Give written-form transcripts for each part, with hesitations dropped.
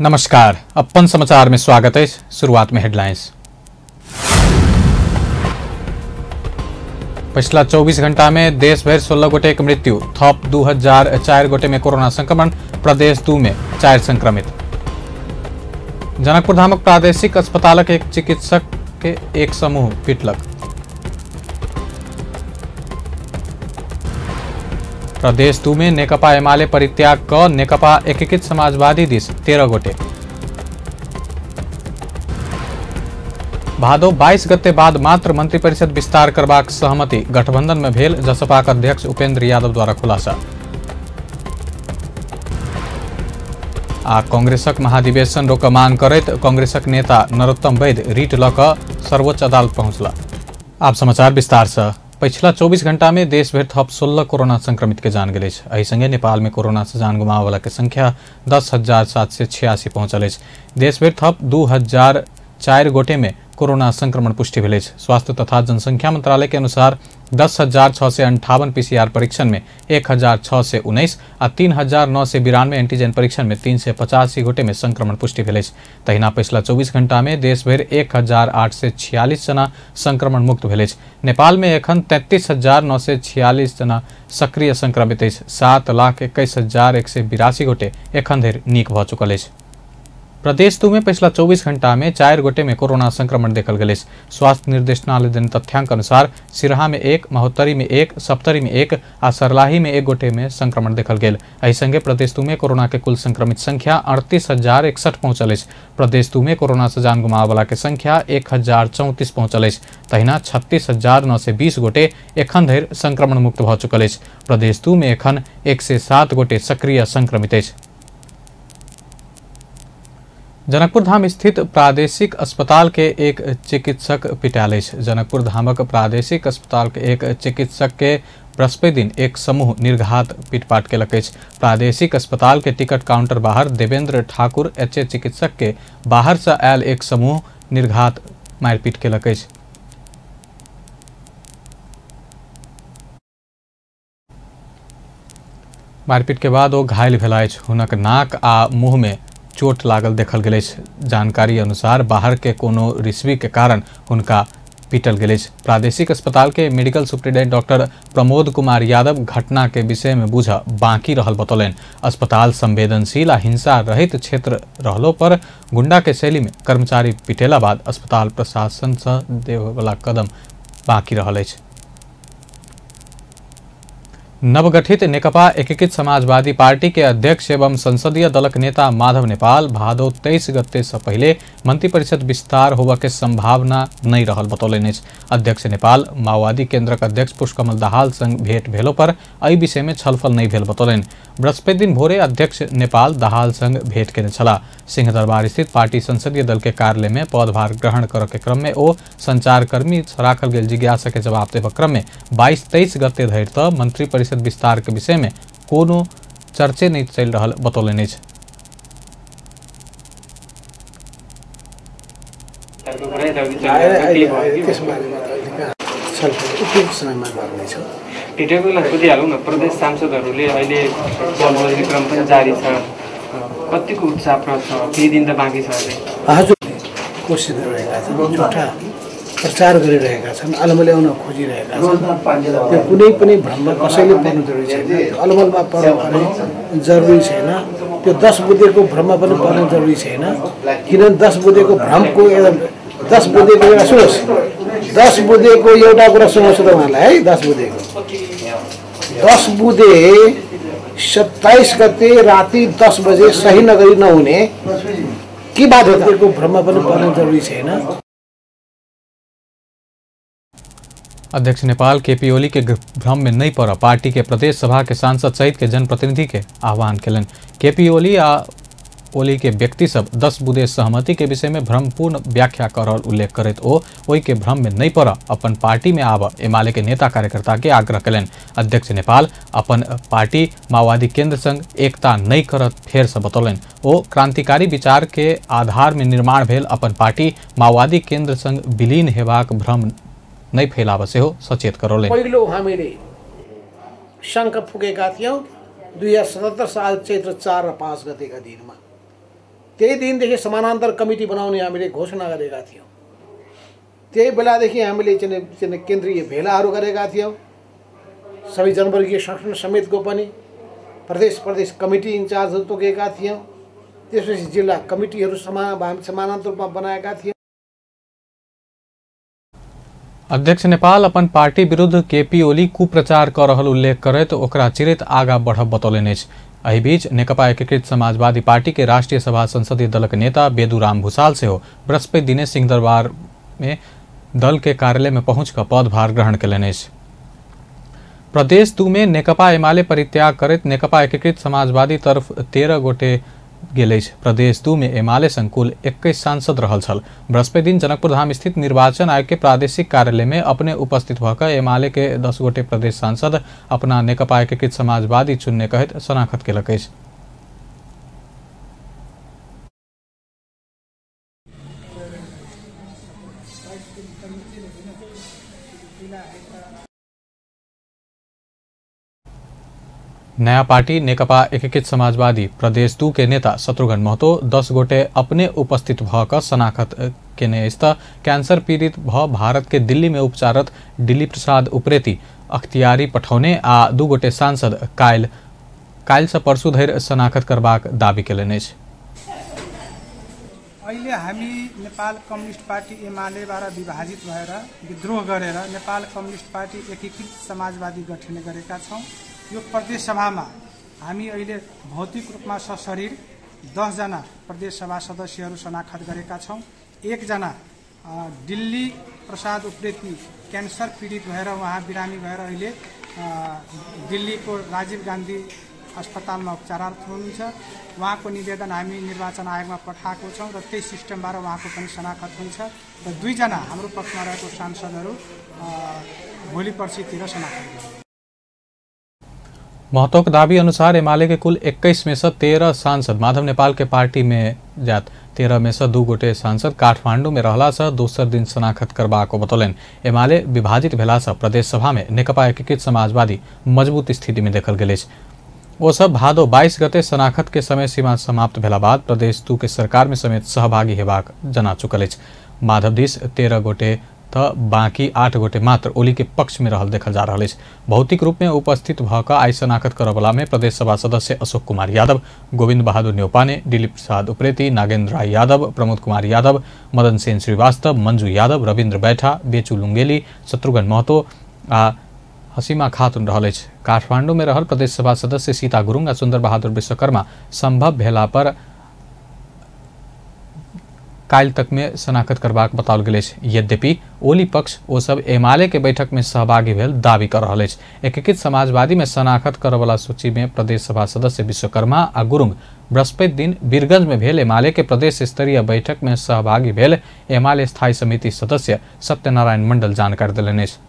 नमस्कार, अपन समाचार में स्वागत है। शुरुआत में हेडलाइंस। पिछला 24 घंटा में देश भर 16 गोटे के मृत्यु, थप 2004 गोटे में कोरोना संक्रमण, प्रदेश 2 में 4 संक्रमित। जनकपुर धामक प्रादेशिक अस्पतालक एक चिकित्सक के एक समूह पिटलक। प्रदेश 2 में नेकपा एमाले परित्याग क नेकपा एकीकृत समाजवादी this 13 गोटे। भादो 22 गते बाद मात्र मंत्रिपरिषद विस्तार करबाक सहमति गठबंधन में भेल जसपाक अध्यक्ष उपेंद्र यादव द्वारा खुलासा। आ कांग्रेसक महाधिवेशन रोक मांग करैत कांग्रेसक नेता नरोत्तम वैद्य रिट ल क सर्वोच्च अदालत पहुंचला। आप समाचार विस्तार से। पिछला 24 घंटा में देश भर थप 16 कोरोना संक्रमित के जान गेल अछि। एहि संगे नेपाल में कोरोना से जान गुमाबय के संख्या 10,786 पहुंचल अछि। देश भर थप 2004 गोटे में कोरोना संक्रमण पुष्टि भेल अछि। स्वास्थ्य तथा जनसंख्या मंत्रालय के अनुसार 10,658 पीसीआर परीक्षण में 1,619 आ 3,992 एंटीजन परीक्षण में 385 गोटे में संक्रमण पुष्टि भेल अछि। तहिना पिछला 24 घंटा में देश भरि 1,846 जना संक्रमण मुक्त भेल अछि। नेपाल में एखन 33,946 जना सक्रिय संक्रमित अछि। 7,21,182 गोटे एखन धरि नीक भऽ चुकल अछि। प्रदेश 2 में पिछला 24 घंटा में 4 गोटे में कोरोना संक्रमण देखल गेल अछि। स्वास्थ्य निर्देशनालय देने तथ्यांक अनुसार सिरहा में 1, महोत्तरी में 1, सप्तरी में 1 आ सरलाही में 1 गोटे में संक्रमण देखल गेल। एहि संगे प्रदेश 2 में कोरोना के कुल संक्रमित संख्या 38,061 पहुंचल अछि। प्रदेश 2 में कोरोना से जान गुमाबय के संख्या 1,034 पहुंचल अछि। तहिना 36,920 गोटे एखन धरि संक्रमण मुक्त भऽ चुकल अछि। प्रदेश 2 में एखन 107 गोटे सक्रिय संक्रमित अछि। जनकपुर धाम स्थित प्रादेशिक अस्पताल के एक चिकित्सक पिटायल अछि। जनकपुर धामक प्रादेशिक अस्पताल के एक चिकित्सक के बृहस्पति दिन एक समूह निर्घात पिटपाट केलक अछि। प्रादेशिक अस्पताल के टिकट काउंटर बाहर देवेंद्र ठाकुर एच ए चिकित्सक के बाहर से आयल एक समूह निर्घात मारपीट केलक अछि। मारपीट के बाद ओ घायल भेल अछि। हुनक नाक आ मुँह में चोट लागल देखल गेल अछि। जानकारी अनुसार बाहर के कोनो रिश्वी के कारण हुनका पीटल गेल अछि। प्रादेशिक अस्पताल के medical superintendent doctor Pramod Kumar Yadav घटना के विषय में बुझ बाकी रहल बतौलनि। अस्पताल संवेदनशील आ हिंसा रहित क्षेत्र रहलो पर गुंडा के शैली में कर्मचारी पिटेला बाद अस्पताल प्रशासन से देवला कदम बाकी रहल अछि। नवगठित नेकपा एकीकृत समाजवादी पार्टी के अध्यक्ष एवं संसदीय दलक नेता माधव नेपाल भादो 23 गते से पहले मंत्रिपरिषद विस्तार होबय के संभावना नहीं रहल बतौलनि अछि। अध्यक्ष नेपाल माओवादी केंद्रक अध्यक्ष पुष्पकमल दाहाल संग भेंट भेलो पर एहि विषय में छलफल नहीं भेल बतौलनि। बृहस्पति दिन भोरे अध्यक्ष नेपाल दाहाल संग भेंट केने छलाह। सिंहदरबार स्थित पार्टी संसदीय दल के कार्यालय में पदभार ग्रहण करय के क्रम में ओ संचारकर्मी राखल गेल जिज्ञासा के जवाब देबय क्रम में 22-23 गते धरि त मंत्रिपरिषद विस्तार के विषय में कोनो चर्चे नहीं चल रहा बतौलनि अछि। बुझिहालौँ न, प्रदेश सांसदहरूले अहिले दल बदल्ने क्रम पनि जारी छ, कतिको उत्साहप्रद छ? केही दिन त बाँकी छ अझै। हजुर, कोसिस गरिरहेका छन्, झुटा प्रचार गरिरहेका छन्, अलमल्याउन खोजिरहेका छन्। त्यो कुनै पनि भ्रममा कसैले पर्नु जरुरी छैन, अलमलमा पर्नु पनि जरुरी छैन, त्यो 10 बुँदेको भ्रममा पनि पर्नु जरुरी छैन। किनभने 10 बुँदेको भ्रमको 10 बुँदेको एउटा सुन्नुहोस्, 10 बुँदेको एउटा कुरा सुनाउँछु तपाईँहरूलाई है। 10 बुँदेको 10 बुँदे 27 गते राति 10 बजे सही नगरी नहुने के बाध्यताको भ्रममा पनि पर्नु जरुरी छैन। अध्यक्ष नेपाल केपी ओली के भ्रम में नहीं पड़ पार्टी के प्रदेश सभा के सांसद सहित के जनप्रतिनिधि के आह्वान केलनि। केपी ओली आ ओली के व्यक्ति सब 10 बुँदे सहमति के विषय में भ्रमपूर्ण व्याख्या कर उल्लेख करैत ओ ओहि के भ्रम में नहीं पड़ अपन पार्टी में आब एमाले के नेता कार्यकर्ता के आग्रह केलनि। अध्यक्ष नेपाल अपन पार्टी माओवादी केंद्र संग एकता नहीं करत फेर से बतौलनि। ओ क्रांतिकारी विचार के आधार में निर्माण भेल अपन पार्टी माओवादी केंद्र संग विलीन हेबाक भ्रम नहीं फैलाव सेहो सचेत करौलनि। पहिलो हामीले शङ्ख फुकेका थियौँ 2077 साल चैत्र 4 र 5 गतेका दिनमा। त्यही दिनदेखि समानान्तर कमिटी बनाउने हामीले घोषणा गरेका थियौँ। त्यही बेलादेखि हामीले चाहिँ केन्द्रीय भेलाहरू गरेका थियौँ, सबै जनवर्गीय संगठन समेतको पनि प्रदेश प्रदेश कमिटी इन्चार्जहरू तोकेका थियौँ। त्यसपछि जिल्ला कमिटीहरू समानान्तर रूपमा बनाएका थियौँ। अध्यक्ष नेपाल अपन पार्टी विरुद्ध केपी ओली कुप्रचार क रहल उल्लेख करैत ओकरा चिरैत आगा बढ़ब बतौलनि अछि। एहि बीच नेकपा एकीकृत समाजवादी पार्टी के राष्ट्रिय सभा संसदीय दलक नेता बेदुराम भूषाल सेहो बृहस्पति दिने सिंहदरबार में दल के कार्यालय में पहुँच कऽ पदभार ग्रहण कयलनि अछि। प्रदेश 2 में नेकपा एमाले परित्याग करैत नेकपा एकीकृत समाजवादी तरफ 13 गोटे गेल अछि। प्रदेश 2 में एमाले संग कुल 21 सांसद रहल छल। बृहस्पति दिन जनकपुर धाम स्थित निर्वाचन आयोग के प्रादेशिक कार्यालय में अपने उपस्थित भऽ कऽ एमाले के 10 गोटे प्रदेश सांसद अपना नेकपा एकीकृत समाजवादी चुनने कहैत शनाखत केलक अछि। नया पार्टी नेकपा एकीकृत समाजवादी प्रदेश 2 के नेता शत्रुघ्न महतो 10 गोटे अपने उपस्थित भऽ कऽ शनाखत केने अछि तऽ कैंसर पीड़ित भऽ भारत के दिल्ली में उपचारत दिल्ली प्रसाद उप्रेती अख्तियारी पठौने आ 2 गोटे सांसद काल्हि सँ परसू धरि शनाखत करबाक दावी केलनि अछि। अहिले हामी नेपाल कम्युनिस्ट पार्टी एमालेबाट विभाजित भएर विद्रोह गरेर नेपाल कम्युनिस्ट पार्टी एकीकृत समाजवादी गठन गरेका छौँ। यो प्रदेश सभामा हामी अहिले भौतिक रूपमा सशरीर 10 जना प्रदेश सभा सदस्यहरू शनाखत गरेका छौँ। 1 जना दिल्ली प्रसाद उप्रेती क्यान्सर पीडित भएर उहाँ बिरामी भएर अहिले दिल्लीको राजीव गान्धी अस्पतालमा उपचारार्थ हुनुहुन्छ। उहाँको निवेदन हामी निर्वाचन आयोगमा पठाएको छौँ र त्यही सिस्टमबाट उहाँको पनि शनाखत हुन्छ र 2 जना हाम्रो पक्षमा रहेको सांसदहरू भोलि पर्सितिर शनाखत गर्नुहुन्छ। महतो के दावी अनुसार एमाले के कुल 21 में से 13 सांसद माधव नेपाल के पार्टी में जात 13 में से 2 गोटे सांसद काठमांडू में रहला से दोसर दिन शनाखत करबाक बतौलनि। एमाले विभाजित भेला से प्रदेश सभा में नेकपा एकीकृत समाजवादी मजबूत स्थिति में देखल गेल अछि। ओ सब भादो 22 गते शनाखत के समय सीमा समाप्त भेला बाद प्रदेश 2 के सरकार में समेत सहभागी हेबाक जना चुकल अछि। माधव दिस 13 गोटे त बाँकी 8 गोटे मात्र ओली के पक्ष में रहल देखल जा रहल अछि। भौतिक रूप में उपस्थित भऽ कऽ आइ शनाखत करऽवला में प्रदेश सभा सदस्य अशोक कुमार यादव, गोविंद बहादुर न्यौपाने, दिलीप प्रसाद उप्रेती, नागेन्द्र राय यादव, प्रमोद कुमार यादव, मदन सेन श्रीवास्तव, मंजू यादव, रविन्द्र बैठा, बेचू लुंगेली, शत्रुघ्न महतो आ हसीमा खातून रहल अछि। काठमांडू में रहल प्रदेश सभा सदस्य सीता गुरुङ आ सुंदर बहादुर विश्वकर्मा संभव भेला पर काल्हि तक में शनाखत करबाक बताओल गेल अछि। यद्यपि ओली पक्ष ओ सब एमाले के बैठक में सहभागी भेल दावी कर रहल अछि। एकीकृत समाजवादी में शनाखत करऽवला सूची में प्रदेश सभा सदस्य विश्वकर्मा आ गुरुङ बृहस्पति दिन वीरगंज में भेल एमाले के प्रदेश स्तरीय बैठक में सहभागी भेल एमाले स्थायी समिति सदस्य सत्यनारायण मंडल जानकारी देलनि अछि।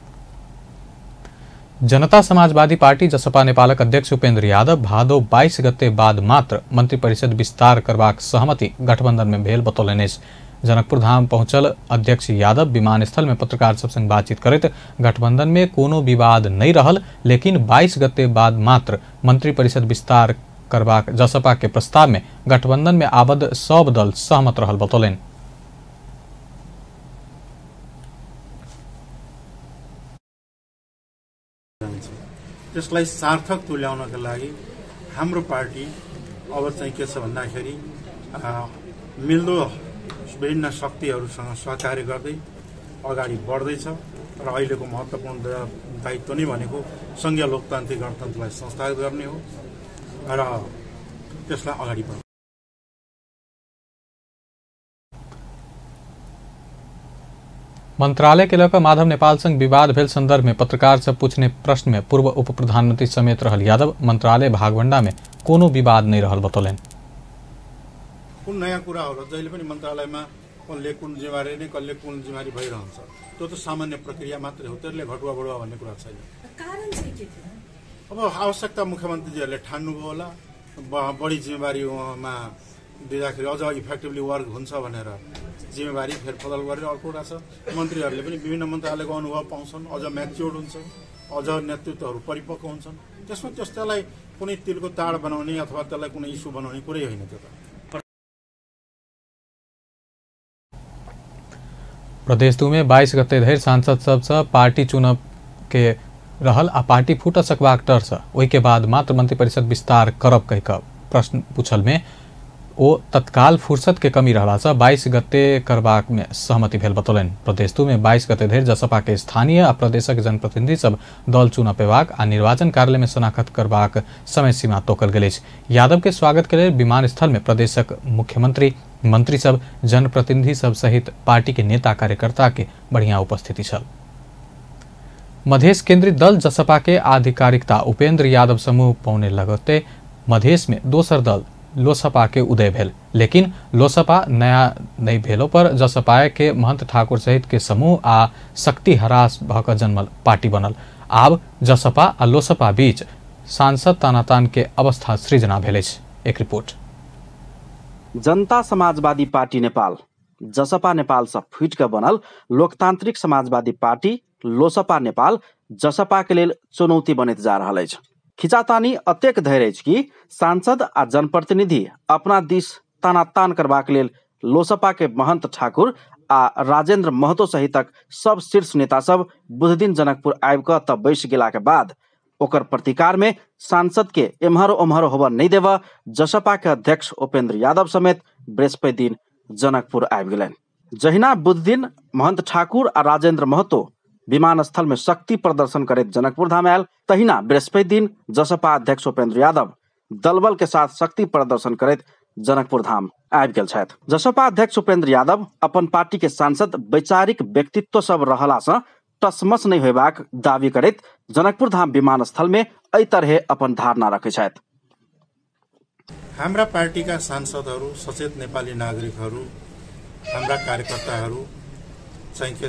जनता समाजवादी पार्टी जसपा नेपालक अध्यक्ष उपेंद्र यादव भादो 22 गते बाद मात्र मंत्रिपरिषद विस्तार करबाक सहमति गठबंधन में भेल बतौलनि अछि। जनकपुर धाम पहुंचल अध्यक्ष यादव विमानस्थल में पत्रकार सब संग बातचीत करैत गठबंधन में कोनो विवाद नहीं रहल, लेकिन 22 गते बाद मात्र मंत्रिपरिषद विस्तार करबाक जसपा के प्रस्ताव में गठबंधन में आबद्ध सब दल सहमत रहल बतौलनि। त्यसलाई सार्थक तुल्याउनका लागि हाम्रो पार्टी अब चाहिँ के छ भन्दाखेरि मिल्दो विभिन्न शक्तिहरूसँग सहकार्य गर्दै अगाडि बढ्दैछ र अहिलेको महत्त्वपूर्ण दायित्व नै भनेको सङ्घीय लोकतान्त्रिक गणतन्त्रलाई संस्थागत गर्ने हो र त्यसलाई अगाडि बढाउने। मंत्रालय के लऽ माधव नेपाल संग विवाद भेल संदर्भ में पत्रकार से पूछने प्रश्न में पूर्व उप प्रधानमंत्री समेत रहल यादव मंत्रालय भागवंडा में कोनो विवाद नहीं रहल बतौलनि। कुन नयाँ कुरा हो र जहिले पनि मन्त्रालयमा कसले कुन जिम्मेवारी नै कसले कुन जिम्मेवारी भइरहन्छ, त्यो त सामान्य प्रक्रिया मात्रै हो, त्यसले घटुवा बढुवा भन्ने कुरा छैन। कारण चाहिँ के थियो? अब आवश्यकता मुख्यमन्त्रीजीहरूले ठान्नुभयो होला, बढी जिम्मेवारीमा दिँदाखेरि अझ इफेक्टिभली वर्क हुन्छ भनेर जिम्मेवारी फेरबदल गरेर। अर्को कुरा छ मन्त्रीहरूले पनि विभिन्न मन्त्रालयको अनुभव पाउँछन्, अझ म्याच्योर्ड हुन्छ, अझ नेतृत्वहरू परिपक्व हुन्छन्। त्यसमा त्यसलाई कुनै तिलको ताड बनाउने अथवा त्यसलाई कुनै इस्यु बनाउने कुरै होइन त्यो त। प्रदेश 2 में 22 गते धरि सांसद सबसँ पार्टी चुनब के रहल आ पार्टी फूट सकबाक डरसँ ओहिके बाद मात्र मंत्रिपरिषद विस्तार करब कहि कऽ प्रश्न पूछल में ओ तत्काल फुर्सत के कमी रहलासँ 22 गते करबाक में सहमति भेल बतौलनि। प्रदेश 2 में 22 गते धरि जसपा के स्थानीय आ प्रदेशक जनप्रतिनिधि सब दल चुन पेबाक आ निर्वाचन कार्यालय में शनाखत करबाक समय सीमा तोकल गेल अछि। यादव के स्वागत के लेल विमानस्थल में प्रदेशक मुख्यमंत्री, मंत्री सब, जनप्रतिनिधि सब सहित पार्टी के नेता कार्यकर्ता के बढ़िया उपस्थिति छल। मधेश केंद्रित दल जसपा के आधिकारिकता उपेंद्र यादव समूह पौने लगते मधेश में दोसर दल लोसपा के उदय भेल, लेकिन लोसपा नया नहीं भेलो पर जसपा के महंत ठाकुर सहित के समूह आ शक्ति हरास भऽ कऽ जन्मल पार्टी बनल। आब जसपा आ लोसपा बीच सांसद तानातान के अवस्था सृजना भेल अछि। एक रिपोर्ट। जनता समाजवादी पार्टी नेपाल जसपा नेपाल से फूट के बनल लोकतांत्रिक समाजवादी पार्टी लोसपा नेपाल जसपा के लेल चुनौती बनैत जा रहल अछि। खिंचातानी अतेक धरि अछि कि सांसद आ जनप्रतिनिधि अपना दिस तानातान करबाक लेल लोसपा के महंत ठाकुर आ राजेंद्र महतो सहितक सब शीर्ष नेता सब बुधदिन जनकपुर आबि कऽ तब बैस गेला के बाद ओकर प्रतिकार में सांसद के एम्हर ओम्हर होबऽ नहीं देबऽ जसपा के अध्यक्ष उपेंद्र यादव समेत बृहस्पति दिन जनकपुर आबि गेलनि। जहिना बुधदिन महंत ठाकुर आ राजेंद्र महतो विमानस्थल में शक्ति प्रदर्शन करैत जनकपुर धाम आयल, तहिना बृहस्पति दिन जसपा अध्यक्ष उपेंद्र यादव दलबल के साथ शक्ति प्रदर्शन करैत जनकपुर धाम आबि गेल छथि। जसपा अध्यक्ष उपेंद्र यादव अपन पार्टी के सांसद वैचारिक व्यक्तित्व सब रहला सँ टसमस नहीं होयबाक दावी करैत जनकपुर धाम विमानस्थल में एहि तरहे अपन धारणा रखै छथि। हाम्रा पार्टीका सांसदहरू, सचेत नेपाली नागरिकहरू, हाम्रा कार्यकर्ताहरू चाहिँ के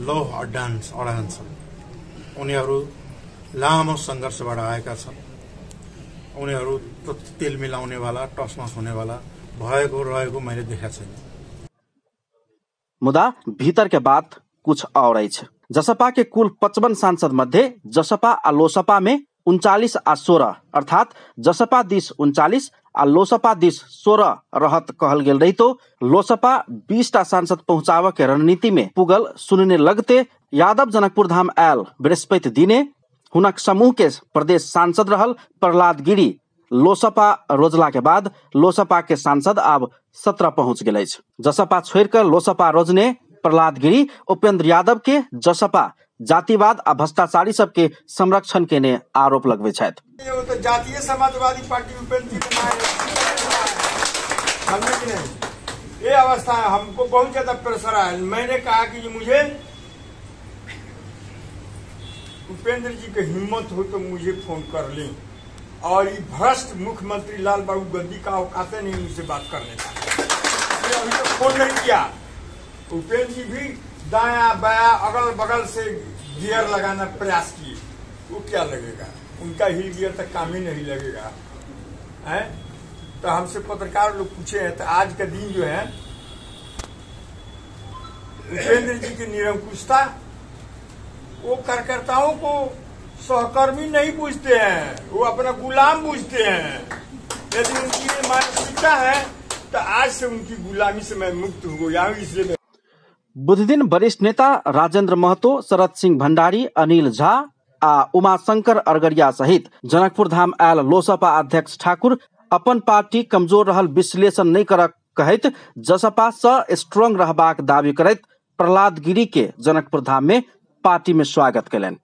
लौह अडान छन्। उनीहरू लामो सङ्घर्षबाट आएका छन्। उनीहरू तेल मिलाउनेवाला, टसमस हुनेवाला भएको रहेको मैले देखेको छैन। मुदा भीतर के बात कुछ और अछि। जसपा के कुल 55 सांसद मध्ये जसपा आ लोसपा में 39 आ 16 अर्थात जसपा दिस 39 आ लोसपा दिस 16 रहत कहल गेल रहितो लोसपा 20 टा सांसद पहुंचाबऽ के रणनीति में पुगल सुनने लगते यादव जनकपुर धाम आयल बृहस्पति दिने हुनक समूह के प्रदेश सांसद रहल प्रहलाद गिरी लोसपा रोजला के बाद लोसपा के सांसद आब 17 पहुंच गेल अछि। जसपा छोड़ि कऽ लोसपा रोजने प्रहलाद गिरी उपेंद्र यादव के जसपा जातिवाद आ भ्रष्टाचारी सबके संरक्षण केने आरोप लगबै छथि। तो जातीय समाजवादी पार्टी उपेंद्र जी समझे कि नहीं, ये अवस्था है। हमको बहुत ज्यादा प्रेशर आया। मैंने कहा कि मुझे उपेंद्र जी के हिम्मत हो तो मुझे फोन कर लें, और ये भ्रष्ट मुख्यमंत्री लाल बाबू गद्दी का औकात नहीं मुझसे बात करने का, अभी तो फोन नहीं किया। उपेंद्र जी भी दाया बाया अगल बगल से गियर लगाना प्रयास किए, वो क्या लगेगा, उनका हिल गियर तक काम ही नहीं लगेगा है। तो हमसे पत्रकार लोग पूछे हैं, तो आज का दिन जो है उपेंद्र जी की निरंकुशता, वो कार्यकर्ताओं को सहकर्मी नहीं पूछते हैं, वो अपना गुलाम पूछते हैं। यदि उनकी ये मानसिकता है तो आज से उनकी गुलामी से मैं मुक्त हो गया हूँ। इसलिए बुधदिन वरिष्ठ नेता राजेंद्र महतो, शरद सिंह भंडारी, अनिल झा आ उमाशंकर अरगरिया सहित जनकपुर धाम आयल लोसपा अध्यक्ष ठाकुर अपन पार्टी कमजोर रहल विश्लेषण नहीं कर कहैत जसपा सँ स्ट्रांग रहबाक दावी करैत प्रहलाद गिरी के जनकपुर धाम में पार्टी में स्वागत कयलनि।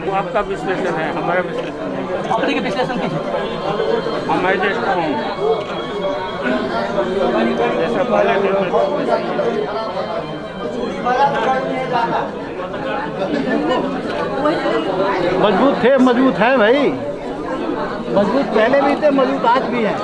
वो आपका विश्लेषण है, हमारा विश्लेषण है। अपने के विश्लेषण कीजिए। हमारे स्ट्रॉन्ग जैसा पहले मजबूत थे, मजबूत है भाई, मजबूत पहले भी थे, मजबूत आज भी है।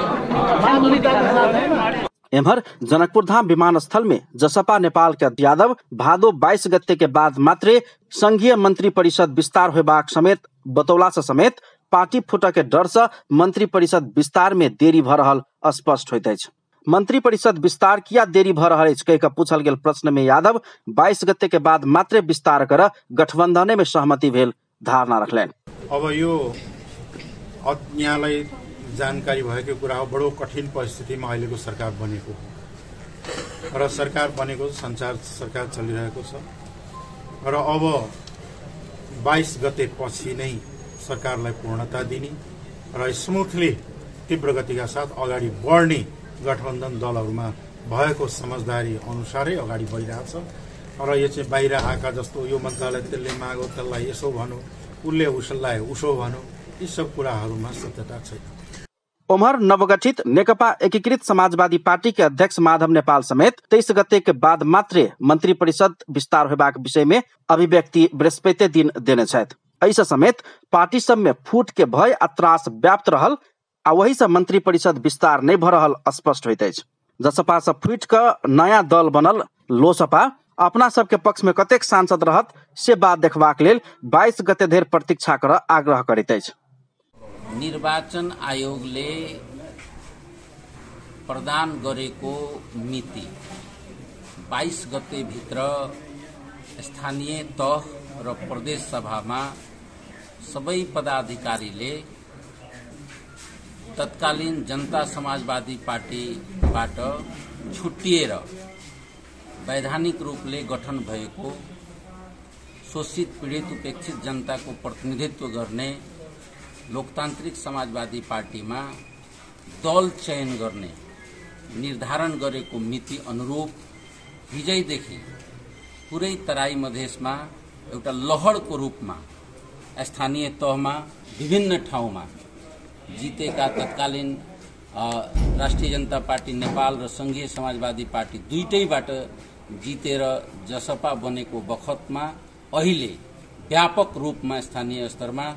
एम्हर जनकपुर धाम विमानस्थल में जसपा नेपाल के यादव भादो 22 गते के बाद मात्रे संघीय मंत्री परिषद विस्तार होबाक समेत बतौला से समेत पार्टी फूटऽ के डर से मंत्री परिषद विस्तार में देरी भ रहल स्पष्ट होइत अछि। मंत्री परिषद विस्तार किया देरी भ रहल अछि कहि कऽ पूछल गेल प्रश्न में यादव 22 गते के बाद मात्रे विस्तार कर गठबंधने में सहमति भेल धारणा रखलनि। अब यो यहाँलाई जानकारी भएको कुरा हो, बडो कठिन परिस्थितिमा अहिलेको सरकार बनेको हो र सरकार बनेको संचार सरकार चलिरहेको छ र अब 22 गते पछि नै सरकारलाई पूर्णता दिने र स्मुथली तीव्र गतिका साथ अगाडि बढ्ने गठबन्धन दलहरूमा भएको समझदारी अनुसारै अगाडि बढिरहेछ र यो चाहिँ बाहिर आएका जस्तो यो मन्त्रालय त्यसले मागो, त्यसलाई यसो भन्यो, उसले उसलाई उसो भन्यो, यी सब कुराहरूमा सत्यता छैन। ओम्हर नवगठित नेकपा एकीकृत समाजवादी पार्टी के अध्यक्ष माधव नेपाल समेत 23 गते के बाद मात्रे मंत्री परिषद विस्तार होबाक विषय में अभिव्यक्ति बृहस्पति दिन देने छथि। एहिसँ समेत पार्टी सब में फूट के भय आ त्रास व्याप्त रहल आ वही से मंत्री परिषद विस्तार नहीं भ रहल स्पष्ट होइत अछि। जसपा से फूट कऽ नया दल बनल लोसपा अपना सबके पक्ष में कतेक सांसद रहत से बात देखबाक लेल 22 गते धरि प्रतीक्षा कर आग्रह करैत अछि। निर्वाचन आयोगले प्रदान गरेको मिति 22 गते भित्र स्थानीय तह र प्रदेश सभामा सबै पदाधिकारीले तत्कालीन जनता समाजवादी पार्टीबाट छुट्टिएर वैधानिक रूपले गठन भएको शोषित पीडित उपेक्षित जनताको प्रतिनिधित्व गर्ने लोकतान्त्रिक समाजवादी पार्टीमा दल चयन गर्ने निर्धारण गरेको मिति अनुरूप हिजैदेखि पुरै तराई मधेसमा एउटा लहरको रूपमा स्थानीय तहमा विभिन्न ठाउँमा जितेका तत्कालीन राष्ट्रिय जनता पार्टी नेपाल र संघीय समाजवादी पार्टी दुईटैबाट जितेर जसपा बनेको बखतमा अहिले व्यापक रूपमा स्थानीय स्तरमा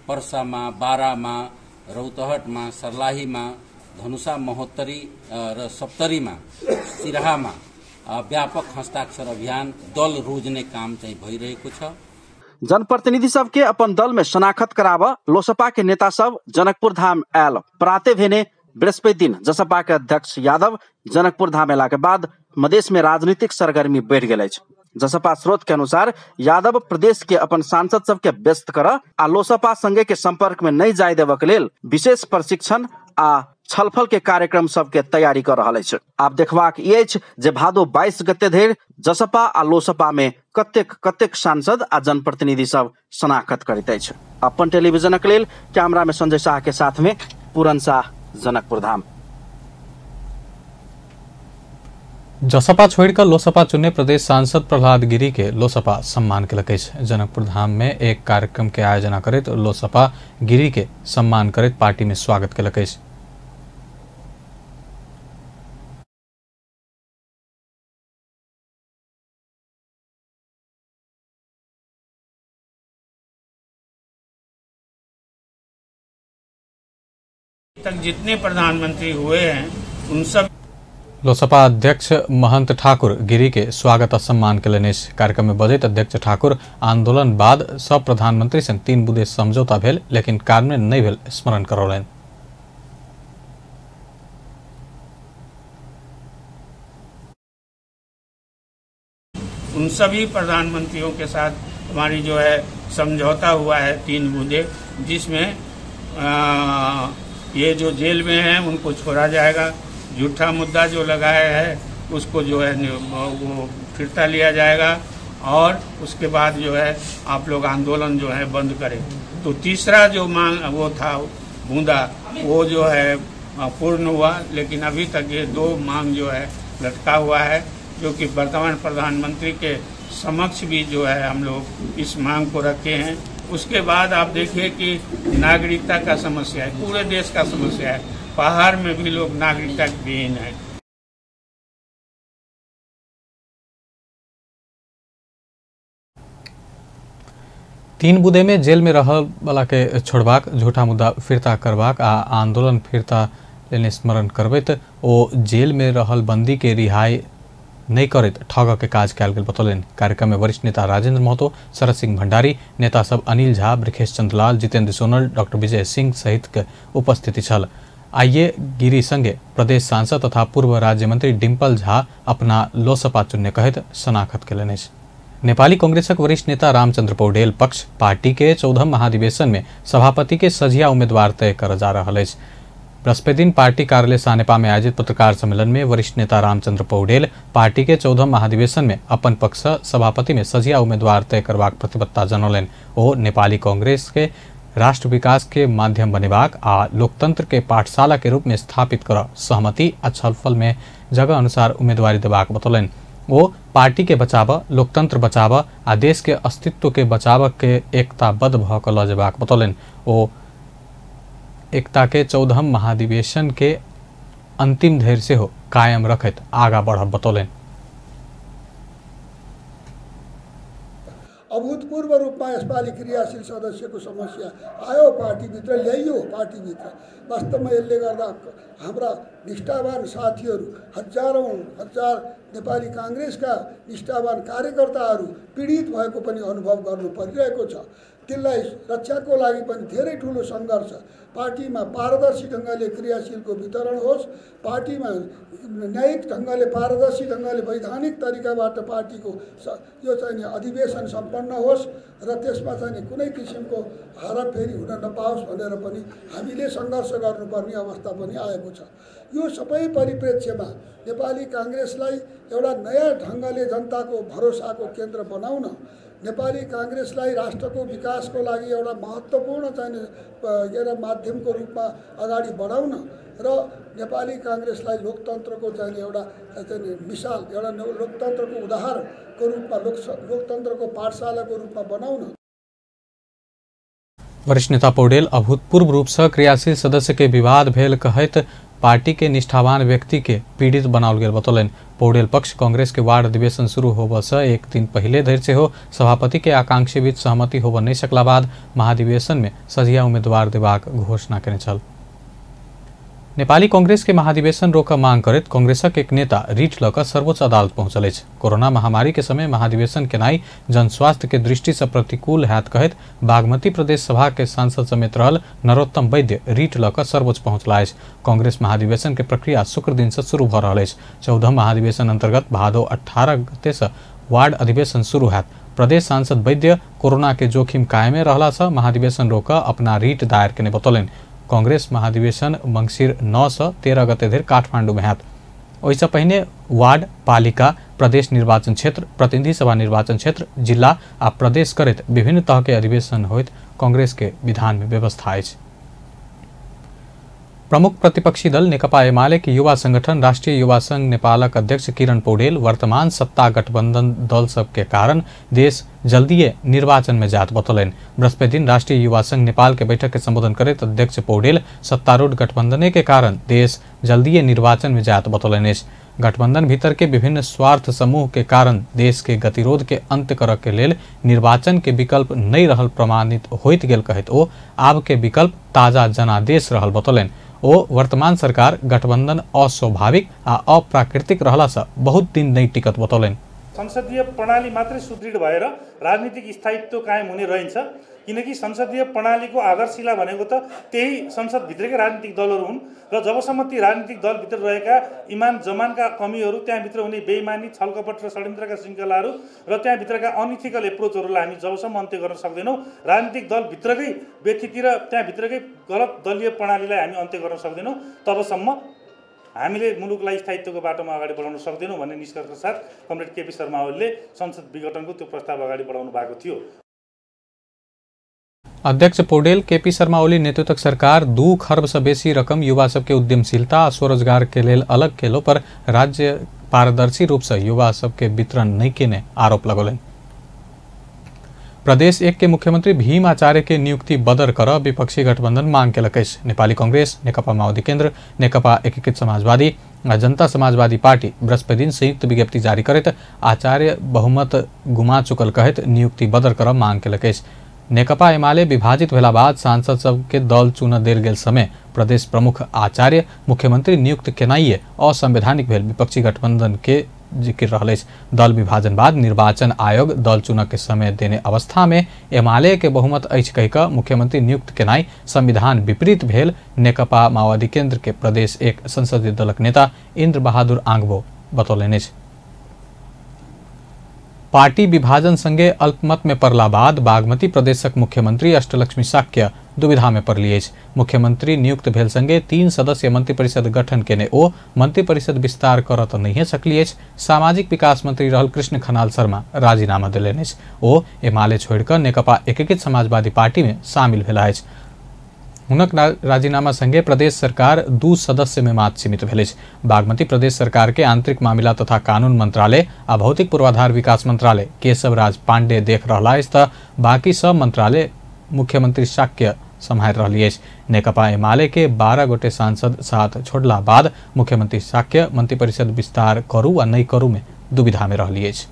पर्सामा, बारामा, रौतहटमा, सर्लाहीमा, धनुषा, महोत्तरी र सप्तरीमा, सिराहामा व्यापक हस्ताक्षर अभियान दल रोज्ने काम चाहिँ भइरहेको छ। जनप्रतिनिधि सबके अपन दल में शनाखत कराब लोसपा के नेता सब जनकपुर धाम आयल प्राते भेने बृहस्पति दिन जसपा के अध्यक्ष यादव जनकपुर धाम अयला के बाद मधेश में राजनीतिक सरगर्मी बढ़ि गेल अछि। जसपा स्रोत के अनुसार यादव प्रदेश के अपन सांसद सबके व्यस्त कर आ लोसपा संगे के संपर्क में नहीं जाय देबक के लेल विशेष प्रशिक्षण आ छलफल के कार्यक्रम सबके तैयारी कर रहल अछि। आब देखबाक ई अछि जे भादो 22 गते धरि जसपा आ लोसपा में कतेक कतेक सांसद आ जनप्रतिनिधि सब शनाखत करैत अछि। अपन टेलीविजनक लेल कैमरा में संजय शाह के साथ में पूरन शाह, जनकपुर धाम। जसपा छोड़िकऽ लोसपा चुनने प्रदेश सांसद प्रहलाद गिरी के लोसपा सम्मान केलक अछि। जनकपुर धाम में एक कार्यक्रम के आयोजना करैत लोसपा गिरी के सम्मान करैत पार्टी में स्वागत केलक अछि। तक जितने प्रधानमंत्री हुए हैं उन सब लोसपा अध्यक्ष महंत ठाकुर गिरी के स्वागत आ सम्मान केलनि अछि। कार्यक्रम में बजैत अध्यक्ष ठाकुर आंदोलन बाद सब प्रधानमंत्री संग 3 बुँदे समझौता भेल लेकिन कार्यान्वयन नहि भेल स्मरण करौलनि। उन सभी प्रधानमंत्रियों के साथ हमारी जो है समझौता हुआ है 3 बूंदे, जिसमें ये जो जेल में हैं उनको छोड़ा जाएगा, झूठा मुद्दा जो लगाया है उसको जो है वो फिरता लिया जाएगा और उसके बाद जो है आप लोग आंदोलन जो है बंद करें। तो तीसरा जो मांग वो था बूंदा, वो जो है पूर्ण हुआ, लेकिन अभी तक ये 2 मांग जो है लटका हुआ है, जो कि वर्तमान प्रधानमंत्री के समक्ष भी जो है हम लोग इस मांग को रखे हैं। उसके बाद आप देखिए कि नागरिकता का समस्या है, पूरे देश का समस्या है, पहाड़ में भी लोग नागरिकता विहीन है। तीन बुँदे में जेल में रहल वाला के छोड़बाक, झूठा मुद्दा फिरता करबाक आ आंदोलन फिरता लेने स्मरण करबैत ओ जेल में रहल बंदी के रिहाई नहीं करैत ठग के काज कयल गेल बतौलनि। कार्यक्रम में वरिष्ठ नेता राजेंद्र महतो, शरद सिंह भंडारी, नेता सब अनिल झा, बृखेश चंद्रलाल, जितेंद्र सोनल, डॉक्टर विजय सिंह सहित के उपस्थिति छल। आइए गिरी संगे प्रदेश सांसद तथा पूर्व राज्य मंत्री डिम्पल झा अपना लोसपा चुनने कहैत शनाखत केलनि अछि। नेपाली कांग्रेसक वरिष्ठ नेता रामचंद्र पौडेल पक्ष पार्टी के 14 महाधिवेशन में सभापति के सझिया उम्मीदवार तय कर जा रहल अछि। बृहस्पति दिन पार्टी कार्यालय सानेपा में आयोजित पत्रकार सम्मेलन में वरिष्ठ नेता रामचंद्र पौडेल पार्टी के 14 महाधिवेशन में अपन पक्ष सभापति में सझिया उम्मीदवार तय करबाक प्रतिबद्धता जनौलनि। ओ नेपाली कांग्रेस के राष्ट्र विकास के माध्यम बनेबाक आ लोकतंत्र के पाठशाला के रूप में स्थापित कर सहमति आ छलफल में जगह अनुसार उम्मीदवारी देबाक बतौलनि। ओ पार्टी के बचाव, लोकतंत्र बचाव आ देश के अस्तित्व के बचाव के एकताबद्ध भ क ल जेबाक बतौलनि। ओ एकता के 14 महाधिवेशन के अंतिम धैर्य सेहो कायम रखैत आगा बढ़ब बतौलनि। अभूतपूर्व रूपमा यसपालि क्रियाशील सदस्यको समस्या आयो, पार्टीभित्र ल्याइयो। पार्टीभित्र वास्तवमा यसले गर्दा हाम्रा निष्ठावान साथीहरू, हजारौँ हजार नेपाली काङ्ग्रेसका निष्ठावान कार्यकर्ताहरू पीडित भएको पनि अनुभव गर्नु परिरहेको छ। त्यसलाई रक्षाको लागि पनि धेरै ठुलो सङ्घर्ष, पार्टीमा पारदर्शी ढङ्गले क्रियाशीलको वितरण होस्, पार्टीमा न्यायिक ढङ्गले पारदर्शी ढङ्गले वैधानिक तरिकाबाट पार्टीको यो चाहिँ अधिवेशन सम्पन्न होस् र त्यसमा चाहिँ कुनै किसिमको हेराफेरी हुन नपाओस् भनेर पनि हामीले सङ्घर्ष गर्नुपर्ने अवस्था पनि आएको छ। यो सबै परिप्रेक्ष्यमा नेपाली काङ्ग्रेसलाई एउटा नयाँ ढङ्गले जनताको भरोसाको केन्द्र बनाउन, नेपाली काङ्ग्रेसलाई राष्ट्रको विकासको लागि एउटा महत्त्वपूर्ण चाहिँ एउटा माध्यमको रूपमा अगाडि बढाउन र नेपाली काङ्ग्रेसलाई लोकतन्त्रको चाहिँ एउटा चाहिँ मिसाल, एउटा लोकतन्त्रको उदाहरणको रूपमा, लोकतन्त्रको पाठशालाको रूपमा बनाउन। वरिष्ठ नेता पौडेल अभूतपूर्व रूप से क्रियाशील सदस्य के विवाद भेल कहैत पार्टी के निष्ठावान व्यक्ति के पीड़ित बनाओल गेल बतौलनि। पौडेल पक्ष कांग्रेस के वार्ड अधिवेशन शुरू होबऽ से एक दिन पहले धरि सेहो सभापति के आकांक्षी बीच सहमति होबऽ नहि सकला बाद महाधिवेशन में सझिया उम्मीदवार देबाक घोषणा केने छल। नेपाली कांग्रेस के महाधिवेशन रोकऽ मांग करैत कांग्रेसक एक नेता रिट लऽ कऽ सर्वोच्च अदालत पहुंचल अछि। कोरोना महामारी के समय महाधिवेशन केनाइ जनस्वास्थ्य के दृष्टि से प्रतिकूल हैत कहैत बागमती प्रदेश सभा के सांसद समेत रहल नरोत्तम वैद्य रिट लऽ कऽ सर्वोच्च पहुंचला अछि। कांग्रेस महाधिवेशन के प्रक्रिया शुक्र दिन से शुरू भऽ रहल अछि। 14 महाधिवेशन अंतर्गत भादो 18 गते से वार्ड अधिवेशन शुरू हैत। प्रदेश सांसद वैद्य कोरोना के जोखिम कायमे रहला से महाधिवेशन रोकऽ अपना रिट दायर केने बतौलनि। कांग्रेस महाधिवेशन मंगसिर 9 से 13 गते धरि काठमांडू में हैत। ओहिसँ पहिने वार्ड, पालिका, प्रदेश निर्वाचन क्षेत्र, प्रतिनिधि सभा निर्वाचन क्षेत्र, जिला आ प्रदेश करैत विभिन्न तह के अधिवेशन होइत कांग्रेस के विधान में व्यवस्था अछि। प्रमुख प्रतिपक्षी दल नेकपा एमाले के युवा संगठन राष्ट्रिय युवा संघ नेपालक अध्यक्ष किरण पौडेल वर्तमान सत्ता गठबंधन दल सबके कारण देश जल्दीए निर्वाचन में जात बतौलनि। बृहस्पति दिन राष्ट्रिय युवा संघ नेपाल के बैठक के संबोधन करैत अध्यक्ष पौडेल सत्तारूढ़ गठबंधन के कारण देश जल्दीए निर्वाचन में जात बतौलनि। गठबंधन भीतर के विभिन्न स्वार्थ समूह के कारण देश के गतिरोध के अंत करऽ के लेल निर्वाचन के विकल्प नहि रहल प्रमाणित होइत गेल कहैत ओ आब के विकल्प ताजा जनादेश रहल बतौलनि। ओ वर्तमान सरकार गठबंधन अस्वाभाविक आ अप्राकृतिक रहला से बहुत दिन नहीं टिकत बतौलनि। संसदीय प्रणाली मात्रै सुदृढ भएर राजनीतिक स्थायित्व कायम हुने रहन्छ, किनकि संसदीय प्रणालीको आधारशिला भनेको त त्यही संसदभित्रकै राजनीतिक दलहरू हुन् र जबसम्म ती राजनीतिक दलभित्र रहेका इमान जमानका कमीहरू, त्यहाँभित्र हुने बेइमानी, छलकपट र षड्यन्त्रका श्रृङ्खलाहरू र त्यहाँभित्रका अनइथिकल एप्रोचहरूलाई हामी जबसम्म अन्त्य गर्न सक्दैनौँ, राजनीतिक दलभित्रकै व्यथिति र त्यहाँभित्रकै गलत दलीय प्रणालीलाई हामी अन्त्य गर्न सक्दैनौँ, तबसम्म हामीले मुलुकलाई स्थायित्वको बाटोमा अगाडि बढाउन सक्दैनौँ भन्ने निष्कर्षका साथ कमरेड केपी शर्मा ओलीले संसद विघटनको त्यो प्रस्ताव अगाडि बढाउनु भएको थियो। अध्यक्ष पौडेल केपी शर्मा ओली नेतृत्वक सरकार 2 खर्ब से बेसी रकम युवा सबके उद्यमशीलता आ स्वरोजगार के लेल अलग केलो पर राज्य पारदर्शी रूप से युवा सबके वितरण नहीं केने आरोप लगौलनि। प्रदेश 1 के मुख्यमंत्री भीम आचार्य के नियुक्ति बदर कर विपक्षी गठबंधन मांग केलक अछि। नेपाली कांग्रेस, नेकपा माओवादी केंद्र, नेकपा एकीकृत समाजवादी आ जनता समाजवादी पार्टी बृहस्पति दिन संयुक्त विज्ञप्ति जारी करैत आचार्य बहुमत गुमा चुकल कहैत नियुक्ति बदर कर मांग केलक अछि। नेकपा एमाले विभाजित भेला बाद सांसद सबके दल चुन देल गेल समय प्रदेश प्रमुख आचार्य मुख्यमंत्री नियुक्त केनाइए असंवैधानिक भेल विपक्षी गठबंधन के जिकिर रहल अछि। दल विभाजन बाद निर्वाचन आयोग दल चुनक के समय देने अवस्था में एमाले के बहुमत अछि कहि कऽ मुख्यमंत्री नियुक्त केनाइ संविधान विपरीत भेल नेकपा माओवादी केंद्र के प्रदेश 1 संसदीय दलक नेता इंद्र बहादुर आंगबो बतौलनि अछि। पार्टी विभाजन संगे अल्पमत में पड़ला बाद बागमती प्रदेशक मुख्यमंत्री अष्टलक्ष्मी शाक्य दुविधा में पड़ली अछि। मुख्यमंत्री नियुक्त भेल संगे 3 सदस्य मंत्रिपरिषद गठन केने ओ मंत्रिपरिषद विस्तार करऽ तऽ नहिए सकली अछि। सामाजिक विकास मंत्री रहल कृष्ण खनाल शर्मा राजीनामा देलनि अछि। ओ एमाले छोड़ि कऽ नेकपा एकीकृत समाजवादी पार्टी में शामिल भेला अछि। हुनक राजीनामा संगे प्रदेश सरकार 2 सदस्य में मात्र सीमित भेल अछि। बागमती प्रदेश सरकार के आंतरिक मामिला तथा कानून मंत्रालय आ भौतिक पूर्वाधार विकास मंत्रालय केशव राज पांडे देख रहला अछि तऽ बाकी सब मंत्रालय मुख्यमंत्री शाक्य सम्हारि रहली अछि। नेकपा एमाले के 12 गोटे सांसद साथ छोड़ला बाद मुख्यमंत्री शाक्य मंत्रिपरिषद विस्तार करू आ नहि करू में दुविधा में रहली अछि।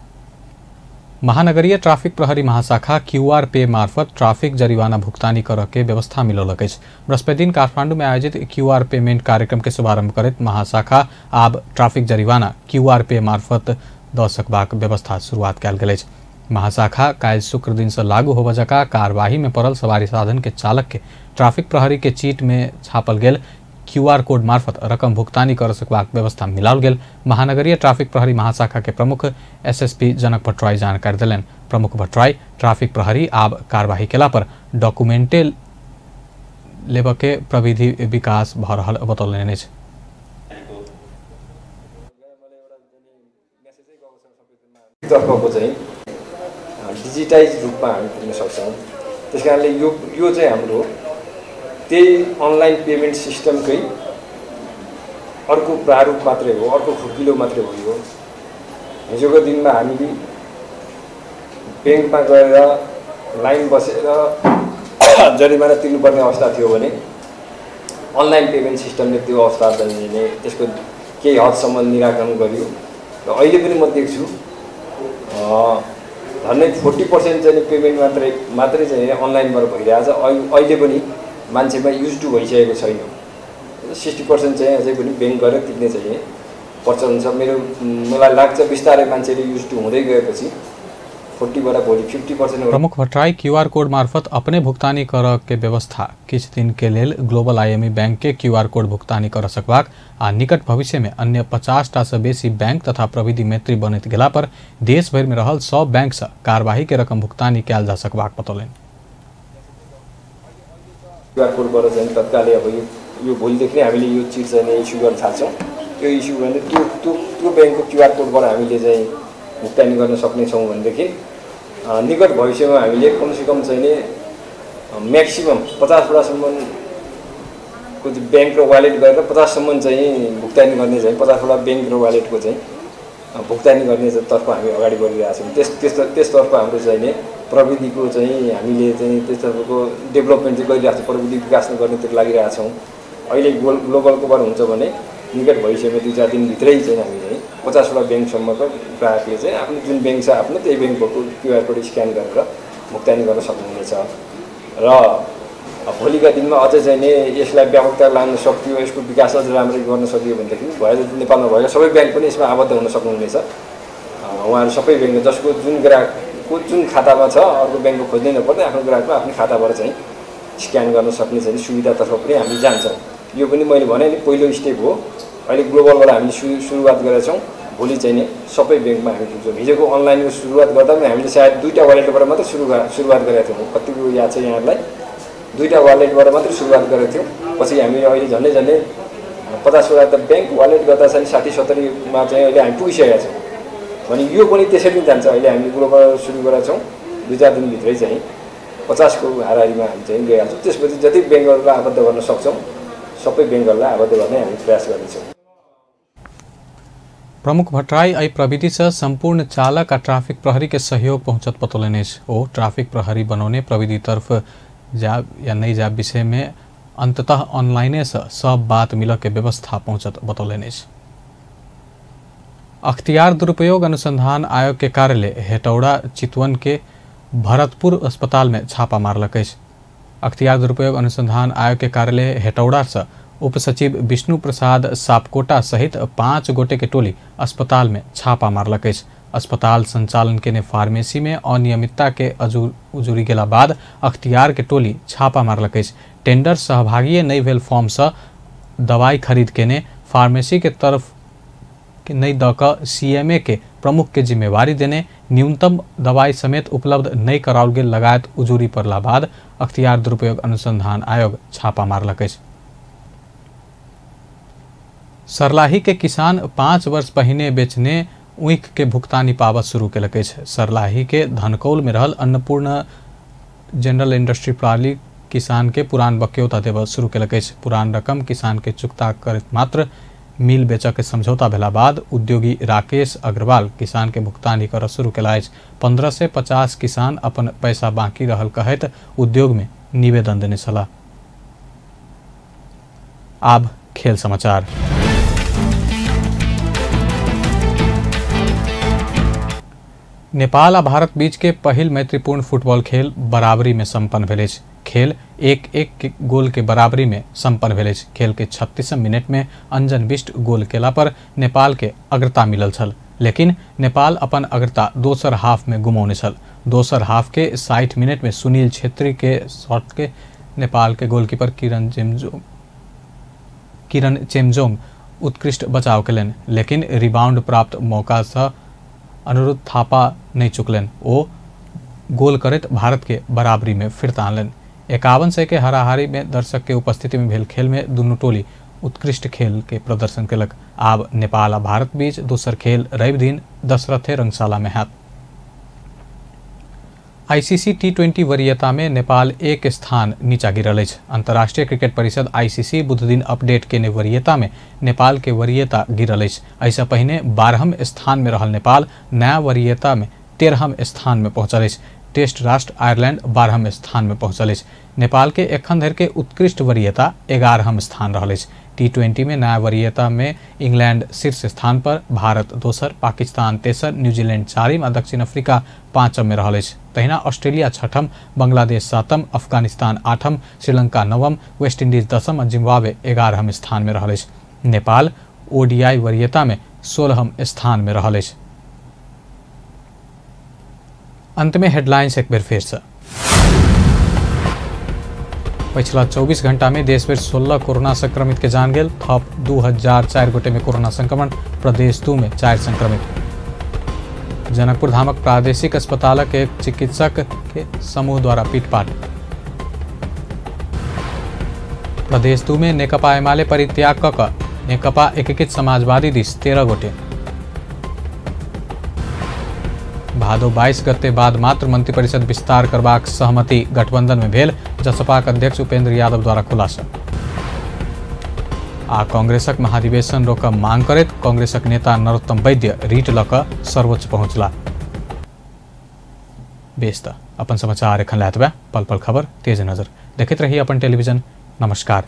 महानगरीय ट्राफिक प्रहरी महाशाखा क्यूआर पे मार्फत ट्राफिक जरिवाना भुगतानी करऽ के व्यवस्था मिलौलक अछि। बृहस्पति दिन काठमांडू में आयोजित क्यूआर पेमेंट कार्यक्रम के शुभारंभ करैत महाशाखा आब ट्राफिक जरिवाना क्यूआर पे मार्फत दऽ सकबाक व्यवस्था शुरुआत कयल गेल अछि। महाशाखा काल्हि शुक्र दिन से लागू होबय जकाँ कार्यवाही में पड़ल सवारी साधन के चालक के ट्राफिक प्रहरी के चीट में छापल गेल क्यूआर कोड मार्फत रकम भुगतानी कर सकबाक व्यवस्था मिलाओल गेल महानगरीय ट्राफिक प्रहरी महाशाखा के प्रमुख एसएसपी जनक भट्टराई जानकारी देलनि। प्रमुख भट्टराई ट्राफिक प्रहरी आब कार्यवाही केला पर डॉक्यूमेंटे लेबऽ के प्रविधि विकास भऽ रहल बतौलनि अछि। तर्फको चाहिँ डिजिटाइज रूपमा हामी पुग्न सक्छौँ। त्यस कारणले यो चाहिँ हाम्रो त्यही अनलाइन पेमेन्ट सिस्टमकै अर्को प्रारूप मात्रै हो, अर्को खुकुलो मात्रै हो। यो हिजोको दिनमा हामीले ब्याङ्कमा गएर लाइन बसेर जरिमाना तिर्नुपर्ने अवस्था थियो भने अनलाइन पेमेन्ट सिस्टमले त्यो अवस्था चाहिँ त्यसको केही हदसम्म निराकरण गर्यो। र अहिले पनि म देख्छु झन्डै 40% चाहिँ पेमेन्ट मात्रै चाहिँ अनलाइनबाट भइरहेछ। अहिले पनि मान्छेमा युज टु भइसकेको छैन। 60% चाहिँ अझै पनि ब्याङ्क गएर तिर्ने चाहिँ प्रचलन छ। मलाई लाग्छ बिस्तारै मान्छेले युज टु हुँदै गएपछि 40बाट भोलि 50%। प्रमुख भट्टराई क्यूआर कोड मार्फत अपने भुगतानी कर के व्यवस्था किछु दिन के लेल ग्लोबल आईएमई बैंक के क्यूआर कोड भुगतानी कर सकबाक आ निकट भविष्य में अन्य 50 टा से बेसी बैंक तथा प्रविधि मैत्री बनैत गेला पर देश भरि में रहल सब बैंक से कार्यवाही के रकम भुगतानी कयल जा सकबाक बतौलनि। क्यूआर कोडबाट चाहिँ तत्कालै अब यो भोलिदेखि नै हामीले यो चिज चाहिँ इस्यु गर्न थाल्छौँ। त्यो इस्यु भने त्यो त्यो त्यो ब्याङ्कको क्यूआर कोडबाट हामीले चाहिँ भुक्तानी गर्न सक्नेछौँ भनेदेखि निकट भविष्यमा हामीले कमसेकम चाहिँ नि म्याक्सिमम् 50वटासम्मको ब्याङ्क र वालेट गरेर 50सम्म चाहिँ भुक्तानी गर्ने चाहिँ 50वटा ब्याङ्क र वालेटको चाहिँ भुक्तानी गर्ने तर्फ हामी अगाडि बढिरहेको छौँ। त्यसतर्फ हाम्रो चाहिँ नि प्रविधिको चाहिँ हामीले चाहिँ त्यसतर्फको डेभलपमेन्ट चाहिँ गरिरहेको छौँ, प्रविधि विकास गर्नेतिर लागिरहेको छौँ। अहिले ग्लोबलकोबाट हुन्छ भने निकट भविष्यमा 2-4 दिनभित्रै चाहिँ हामी चाहिँ 50वटा ब्याङ्कसम्मको ग्राहकले चाहिँ आफ्नो जुन ब्याङ्क छ आफ्नो त्यही ब्याङ्कको क्युआर कोड स्क्यान गरेर भुक्तानी गर्न सक्नुहुनेछ। र भोलिका दिनमा अझै चाहिँ नि यसलाई व्यापकता लान सकियो, यसको विकास अझ राम्ररी गर्न सकियो भनेदेखि भए नेपालमा भएका सबै ब्याङ्क पनि यसमा आबद्ध हुन सक्नुहुनेछ। उहाँहरू सबै ब्याङ्क जसको जुन ग्राहकको जुन खातामा छ अर्को ब्याङ्कको खोज्नै नपर्ने आफ्नो ग्राहकको आफ्नो खाताबाट चाहिँ स्क्यान गर्न सक्ने चाहिँ सुविधातर्फ पनि हामी जान्छौँ। यो पनि मैले भने नि पहिलो स्टेप हो। अहिले ग्लोबलबाट हामीले सुरुवात गरेका छौँ, भोलि चाहिँ नि सबै ब्याङ्कमा हामी पुग्छौँ। हिजोको अनलाइनको सुरुवात गर्दा पनि हामीले सायद 2टा वालेटबाट मात्रै सुरुवात गरेका थियौँ। कतिको याद छ यहाँहरूलाई, 2टा वालेटबाट मात्रै सुरुवात गरेका थियौँ। पछि हामी अहिले झन्डै झन्डै 50वटा त ब्याङ्क वालेट गर्दा चाहिँ 60-70मा चाहिँ अहिले हामी पुगिसकेका छौँ। भने यो पनि त्यसरी नै जान्छ। अहिले हामीले ग्लोबल सुरु गरेका छौँ, 2-4 दिनभित्रै चाहिँ 50को हाराहारीमा हामी चाहिँ गइहाल्छौँ। त्यसपछि जति ब्याङ्कहरूलाई आबद्ध गर्न सक्छौँ सबै ब्याङ्कहरूलाई आबद्ध गर्ने हामी प्रयास गर्नेछौँ। प्रमुख भट्टराई एहि प्रविधि से संपूर्ण चालक आ ट्राफिक प्रहरी के सहयोग पहुंचत बतौलनि अछि। ओ ट्राफिक प्रहरी बनौने प्रविधि तरफ जाब या नहीं जाब विषय में अंततः ऑनलाइने से सब बात मिल के व्यवस्था पहुंचत बतौलनि अछि। अख्तियार दुरुपयोग अनुसंधान आयोग के कार्यालय हेटौड़ा चितवन के भरतपुर अस्पताल में छापा मारलक अछि। अख्तियार दुरुपयोग अनुसंधान आयोग के कार्यालय हेटौड़ा से उपसचिव विष्णु प्रसाद सापकोटा सहित 5 गोटे के टोली अस्पताल में छापा मारलक अछि। अस्पताल संचालन केने फार्मेसी में अनियमितता के उजुरी गेला बाद अख्तियार के टोली छापा मारलक अछि। टेंडर सहभागीय नहि भेल फॉर्म से दवाई खरीद केने फार्मेसी के तरफ के नहीं दऽ कऽ सीएमए के प्रमुख के जिम्मेवारी देने न्यूनतम दवाई समेत उपलब्ध नहीं कराओल गेल लगायत उजुरी पड़ला बाद अख्तियार दुरुपयोग अनुसंधान आयोग छापा मारलक अछि। सरलाही के किसान 5 वर्ष पहिने बेचने ऊख के भुगतानी पाबत शुरू केलक अछि। सरलाही के धनकौल में रहल अन्नपूर्ण जनरल इंडस्ट्री प्रणाली किसान के पुरान बक्यौता देबऽ शुरू केलक अछि। पुरान रकम किसान के चुकता करैत मात्र मिल बेचऽ के समझौता भेला बाद उद्योगी राकेश अग्रवाल किसान के भुगतानी करऽ शुरू केला अछि। 15 से 50 किसान अपन पैसा बाकी रहल कहैत उद्योग में निवेदन देने छलाह। आब खेल समाचार। नेपाल आ भारत बीच के पहिल मैत्रीपूर्ण फुटबॉल खेल बराबरी में संपन्न भेल अछि। खेल 1-1 गोल के बराबरी में संपन्न भेल अछि। खेल के 36 मिनट में अंजन बिष्ट गोल केला पर नेपाल के अग्रता मिलल छल, लेकिन नेपाल अपन अग्रता दोसर हाफ में गुमौने छल। दोसर हाफ के 60 मिनट में सुनील छेत्री के शॉट के नेपाल के गोलकीपर किरण चेमजोंग उत्कृष्ट बचाव केलनि, लेकिन रिबाउंड प्राप्त मौका से अनुरुद्ध थापा नहीं चुकलनि। ओ गोल करैत भारत के बराबरी में फिरता आनलनि। 5100 के हाराहारी में दर्शक के उपस्थिति में भेल खेल में दुनू टोली उत्कृष्ट खेल के प्रदर्शन केलक। आब नेपाल आ भारत बीच दोसर खेल रवि दिन दशरथे रंगशाला में हैत। आईसीसी टी20 वरीयता में नेपाल 1 स्थान नीचा गिरल अछि। अंतर्राष्ट्रीय क्रिकेट परिषद आईसीसी बुधदिन अपडेट केने वरीयता में नेपाल के वरीयता गिरल अछि। एहिसँ पहिने 12म स्थान में रहल नेपाल नया वरीयता में 13म स्थान में पहुंचल अछि। टेस्ट राष्ट्र आयरलैंड 12म स्थान में पहुंचल अछि। नेपाल के एखन धरि के उत्कृष्ट वरीयता 11म स्थान रहल अछि। टी20 में नया वरीयता में इंग्लैंड शीर्ष स्थान पर, भारत दोसर, पाकिस्तान तेसर, न्यूजीलैंड चारिम आ दक्षिण अफ्रीका पाँचम में रहल अछि। तहिना ऑस्ट्रेलिया छठम, बांग्लादेश सातम, अफगानिस्तान आठम, श्रीलंका नवम, वेस्ट इंडीज दसम आ जिम्बाब्वे 11म स्थान में रहल अछि। नेपाल ओडीआई वरीयता में 16म स्थान में रहल अछि। अंत में हेडलाइंस एक बेर फेर से। पिछला 24 घंटा में देश भर 16 कोरोना संक्रमित के जान गेल। थप 2004 गोटे में कोरोना संक्रमण, प्रदेश 2 में 4 संक्रमित। जनकपुर धामक प्रादेशिक अस्पतालक एक चिकित्सक के समूह द्वारा पीटपाट। प्रदेश 2 में नेकपा एमाले परित्याग क नेकपा एकीकृत समाजवादी दिस 13 गोटे। भादो 22 गते बाद मात्र मंत्रिपरिषद विस्तार करबाक सहमति गठबंधन में भेल, जसपाक अध्यक्ष उपेंद्र यादव द्वारा खुलासा। आ कांग्रेसक महाधिवेशन रोक मांग करैत कांग्रेसक नेता नरोत्तम वैद्य रीट लऽ कऽ सर्वोच्च पहुंचला। बेस त अपन समाचार एखन लए पल पल खबर तेज नजर देखैत रही अपन टेलीविजन। नमस्कार।